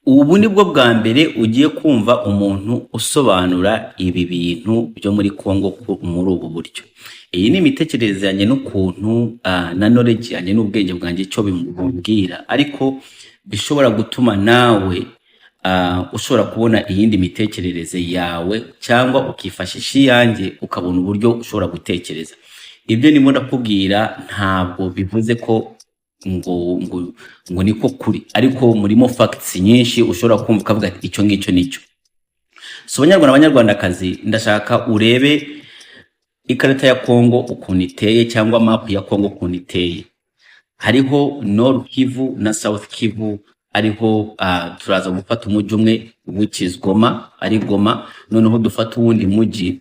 Ubu ni bwo bwa mbere ugiye kumva umuntu usobanura ibi bintu byo muri Congo muri ubu buryo. Iyi ni imitekerereze yanjye n'ukuntu na knowledge yanjye n'ubwenge bwanjye icyo bimbwira, ariko bishobora gutuma nawe ushobora kubona iyindi mitekerereze yawe cyangwa ukifashisha iyanjye, ukabona uburyo ushobora gutekereza. Ibyo ndimo ndakubwira ntabwo bivuze ko ngo niko kuri, ariko murimo facts nyinshi ushobora kumva ukavuga ati icyo ngicyo nicyo. So banyarwanda, banyarwandakazi, ndashaka urebe ikarita ya Congo ukuntu iteye, cyangwa map ya Congo ukuntu iteye. Hariho Nord Kivu na South Kivu, ariho turaza gufata umujyi umwe, which is Goma, ari Goma. Noneho dufata uwundi mujyi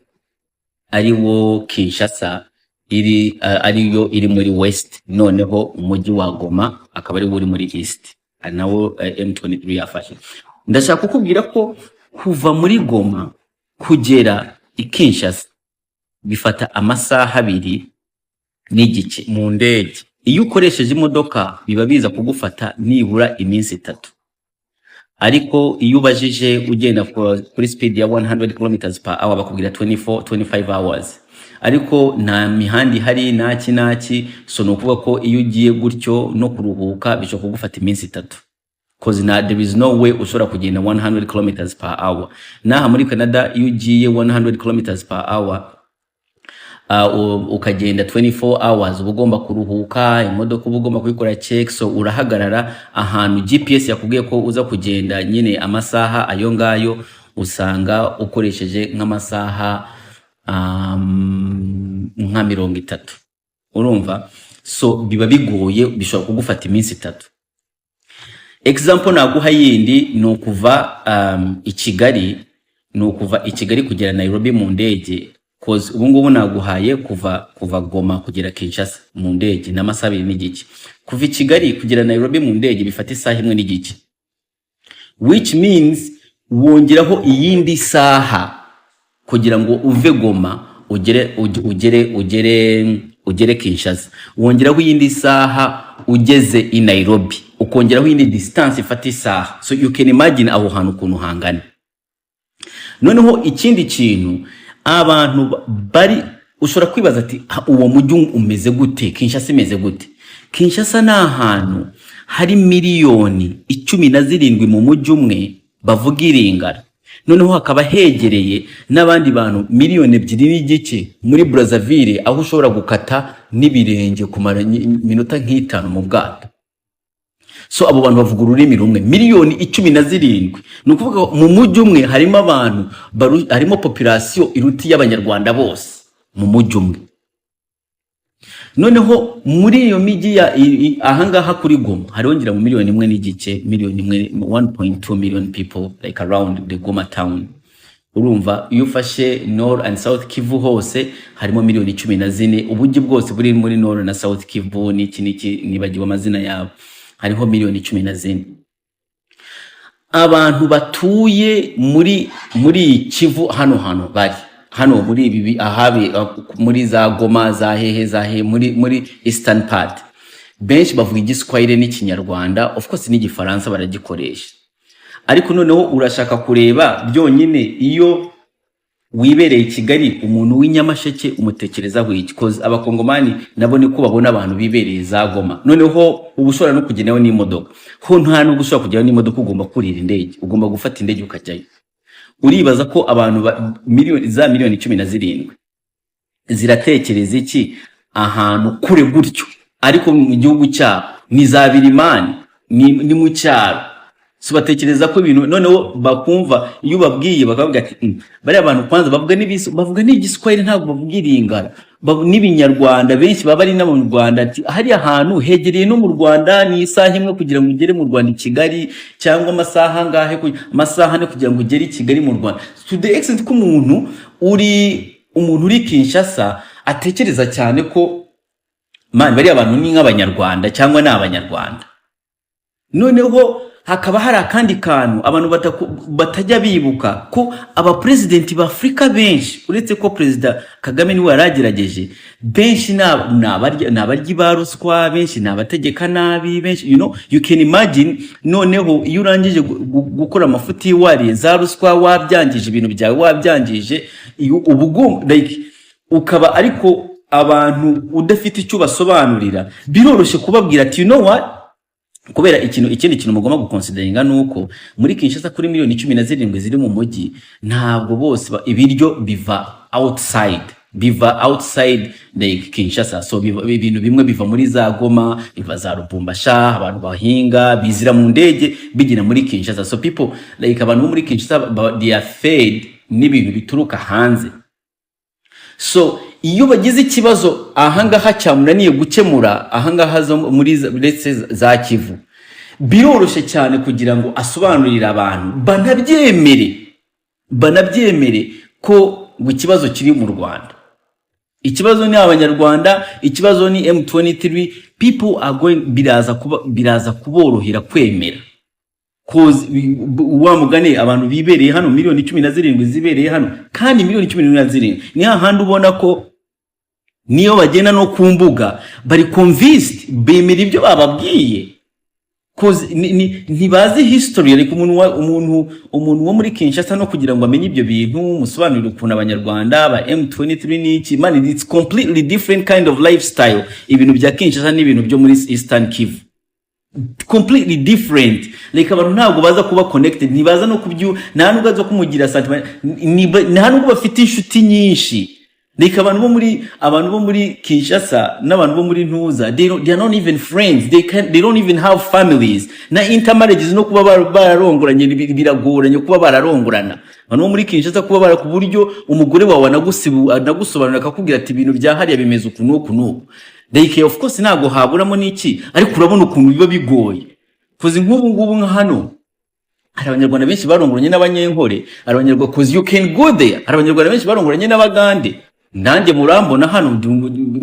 ari wo Kinshasa, iri ariyo iri muri west. Noneho umujyi wa Goma akaba ari wo uri muri east, ari nawo M23 yafashe. Ndashaka kukubwira ko kuva muri Goma kugera i Kinshasa bifata amasaha 2 n'igice mu ndege. Iyo ukoresheje imodoka biba biza kugufata nibura iminsi 3, ariko iyo ubajije ugenda kuri speed ya 100 km per hour bakubwira 24 25 hours, ariko nta mihanda ihari naki naki. So ni ukuvuga ko iyo ugiye gutyo no kuruhuka bishobora kugufata iminsi 3, 'cause na there is no way ushobora kugenda 100 km per hour. Naha muri Canada iyo ugiye 100 km per hour ukagenda 24 hours, uba ugomba kuruhuka. Imodoka uba ugomba kuyikora check. So urahagarara ahantu GPS yakubwiye ko uza kugenda nyine amasaha ayo ngayo, usanga ukoresheje nk'amasaha nka 30, urumva? So biba bigoye, bishobora kugufata iminsi 3. Example naguha yindi ni ukuva i Kigali, ni ukuva i Kigali kugera Nairobi mu ndege, 'cause ubu ngubu naguhaye kuva Goma kugera Kinshasa mu ndege ni amasaha 2 n'igice. Kuva i Kigali kugera Nairobi mu ndege bifata isaha 1 n'igice, which means wongeraho iyindi saha kugira ngo uve Goma ugere ugere Kinshasa, wongeraho iyindi saha ugeze i Nairobi, ukongeraho iyindi distance ifata isaha. So you can imagine aho hantu ukuntu hangana. Noneho ikindi kintu abantu bari ushobora kwibaza ati: "Ah, uwo mujyi umeze gute? Kinshasa imeze gute?" Kinshasa ni ahantu hari miliyoni 17 mu mujyi umwe bavuga iringara, noneho hakaba hegereye n'abandi bantu miliyoni 2.5 muri Brazzaville, aho ushobora gukata n'ibirenge kumara iminota nk'itanu mu bwato. So abo bantu bavuga ururimi rumwe, miliyoni 17. Ni ukuvuga mu mujyi umwe harimo abantu harimo population iruta iy'Abanyarwanda bose mu mujyi umwe. Noneho muri iyo mijyi ya ahangaha kuri Goma hariho ngira mu miliyoni 1.5, miliyoni 1, 1.2 million people like around the Goma town. Urumva iyo ufashe Nord and South Kivu hose harimo miliyoni 14. Ubujyi bwose buri muri Nord na South Kivu n'iki n'iki, nibagiwe amazina yabo, hariho miliyoni 14. Abantu batuye muri Kivu hano hano bari hano muri ibi ahabi muri za Goma, za hehe za hehe, muri eastern part, benshi bavuga Igiswahili n'Ikinyarwanda, of course n'Igifaransa baragikoresha. Ariko noneho urashaka kureba byonyine iyo wibereye i Kigali, umuntu w'inyamasheke umutekerezaho iki? 'Cause Abakongomani nabo niko babona abantu bibereye za Goma. Noneho uba ushobora no kugerayo n'imodoka, ho nta nubwo ushobora kugerayo n'imodoka, ugomba kurira indege, ugomba gufata indege ukajyayo. Uribaza ko abantu miliyoni za miliyoni 17 ziratekereza iki ahantu kure gutyo? Ariko mu gihugu cyabo ni za birimani, ni mu cyaro. So batekereza ko ibintu noneho bakumva iyo ubabwiye bakavuga ati: Bariya bantu kwanza bavuga bavuga n'Igiswahili, ntabwo bavuga iringara. N'ibinyarwanda benshi baba bari no mu Rwanda." Ati hariya hantu hegereye no mu Rwanda, ni isaha 1 kugira ngo ugere mu Rwanda i Kigali, cyangwa amasaha angahe, amasaha 4 kugira ngo ugere i Kigali mu Rwanda. To the extent ko umuntu uri Kinshasa atekereza cyane ko man bariya bantu ni nk'Abanyarwanda cyangwa ni Abanyarwanda. Noneho Hakaba hari akandi kantu abantu batajya bibuka, ko abaperezidenti ba Afurika benshi, uretse ko Perezida Kagame niwe yaragerageje, benshi ni abaryi ba ruswa, benshi ni abategeka nabi, benshi, you can imagine. Noneho iyo urangije gukora amafuti, wariye za ruswa, wabyangije, ibintu byawe wabyangije, iyo uba ugomba, like, ukaba ariko abantu udafite icyo ubasobanurira, biroroshye kubabwira ati, "You know what?" Kubera ikintu, ikindi kintu mugomba guconsideringa ni uko muri Kinshasa, kuri miliyoni 17 ziri mu mujyi, ntabwo bose ibiryo biva outside like Kinshasa. So ibintu bimwe biva muri za Goma, biva za Lubumbashi, abantu bahinga bizira mu ndege bigera muri Kinshasa. So people, like, abantu bo muri Kinshasa they are fed n'ibintu bituruka hanze. So iyo bagize ikibazo ahangaha cyamunaniye gukemura ahangaha zo muri let's say za Kivu, biroroshye cyane kugira ngo asobanurire abantu banabyemere ko ngo ikibazo kiri mu Rwanda, ikibazo ni Abanyarwanda, ikibazo ni M23. People are going, biraza kuborohera kwemera, 'cause wa mugani abantu bibereye hano, miliyoni 17 zibereye hano, kandi miliyoni 17 ni hahandi ubona ko niyo bagenda no ku mbuga bari convinced, bemera ibyo bababwiye, 'cause ntibazi history. Ariko umuntu wo muri Kinshasa, no kugira ngo amenye ibyo bintu, musobanurire ukuntu Abanyarwanda ba M23 n'iki, man, it's completely different kind of lifestyle. Ibintu bya Kinshasa n'ibintu byo muri Eastern Kivu, completely different. Like, abantu ntabwo baza kuba connected, ntibaza no kubyu, nta nubwo aza kumugira sentiment, nta nubwo bafite inshuti nyinshi. Like, abantu bo muri Kinshasa n'abantu bo muri Ntuza, they are not even friends. They don't even have families na intermarriages, no kuba bararongoranye biragoranye kuba bararongorana. Abantu bo muri Kinshasa kuba bara, ku buryo umugore wawe anagusobanurira, akakubwira ati ibintu bya hariya bimeze uku n'uku n'uku. Like, of course ntabwo haburamo n'iki, ariko urabona ukuntu biba bigoye. 'Cause nk'ubu ngubu nka hano hari Abanyarwanda benshi barongoranye n'Abanyenkore, hari Abanyarwanda, 'cause you can go there, hari Abanyarwanda benshi barongoranye n'Abagande. Nanjye murambona hano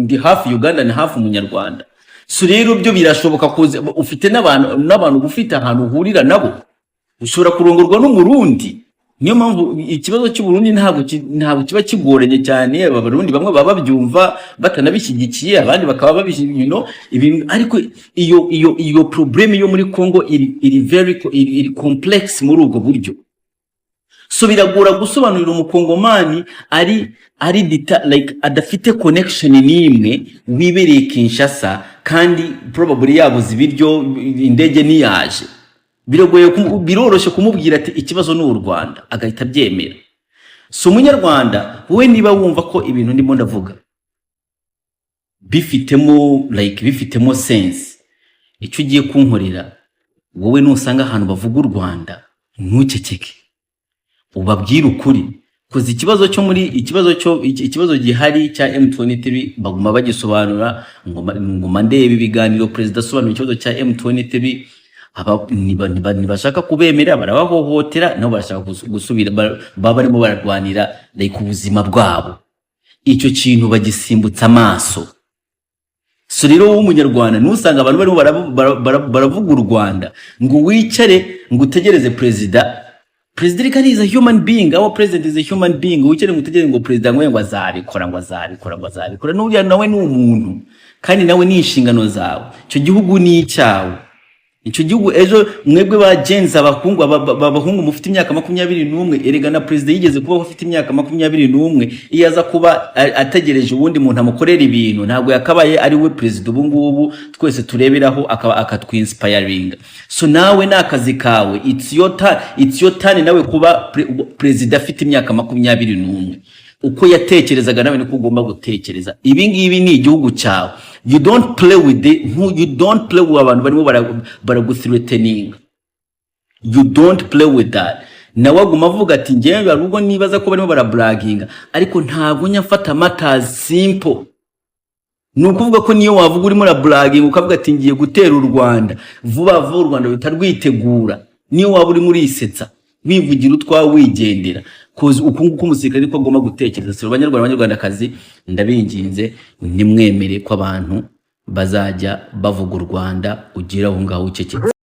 ndi hafi Uganda, ni hafi Umunyarwanda. So rero byo birashoboka, 'cause ufite n'abantu uba ufite ahantu uhurira nabo. Ushobora kurongorwa n'Umurundi. Niyo mpamvu ikibazo cy'Uburundi ntabwo kiba kigoranye cyane. Abarundi bamwe baba babyumva batanabishyigikiye, abandi bakaba babishyigikiye, ibintu. Ariko iyo problème yo muri Congo iri very iri complex muri ubwo buryo. So biragora gusobanurira Umukongomani ari dita, like, adafite connection n'imwe, wibereye Kinshasa, kandi probably yabuze ibiryo, indege ntiyaje. Biragoye biroroshye kumubwira ati ikibazo ni u Rwanda, agahita abyemera. So Umunyarwanda, wowe niba wumva ko ibintu ndimo ndavuga bifitemo, like, bifitemo sense, icyo ugiye kunkorera wowe, nusanga ahantu bavuga u Rwanda, ntuceceke, ubabwire ukuri. 'Cause ikibazo cyo muri ikibazo cyo ikibazo gihari cya M23 baguma bagisobanura, nguma ndeba ibiganiro perezida asobanura ikibazo cya M23. Aba ntibashaka kubemera, barabahohotera, nabo barashaka gusubira, baba barimo bararwanira, like, ubuzima bwabo. Icyo kintu bagisimbutsa amaso. So rero wowe Umunyarwanda, ntusanga abantu barimo baravuga u Rwanda ngo wicare ngo utegereze perezida. Perezida reka is a human being, our president is a human being. Wicare ngo utegereze ngo perezida ngo azabikora, ngo azabikora, ngo azabikora, n'uriya nawe ni umuntu, kandi nawe ni inshingano zawe. Icyo gihugu ni icyawe, icyo gihugu ejo mwebwe ba Gen Z, abahungu abahungu mufite imyaka 21, erega na perezida yigeze kubaho afite imyaka 21. Iyo aza kuba ategereje uwundi muntu amukorera ibintu, ntabwo yakabaye ari we perezida ubu ngubu twese tureberaho, akaba akatwinspiringa. So nawe ni akazi kawe, it's your turn nawe kuba perezida afite imyaka 21. Uko yatekerezaga nawe niko ugomba gutekereza. Ibi ngibi ni igihugu cyawe. You don't play with the, you don't play with abantu barimo baraguthreateninga. You don't play with that. Nawe aguma avuga ati njyewe hari ubwo nibaza ko barimo barabraginga, ariko ntabwo nyafata matters simple. Ni ukuvuga ko niyo wavuga urimo urabraginga, ukavuga ati ngiye gutera u Rwanda vuba vuba, u Rwanda ruhita rwitegura, niyo waba urimo urisetsa, wivugira utwawe, wigendera. 'Cause uku nguku umusirikare niko agomba gutekereza. Si Abanyarwanda, Abanyarwandakazi, ndabinginze, ntimwemere ko abantu bazajya bavuga u Rwanda ugira aho ngaho ucecetse.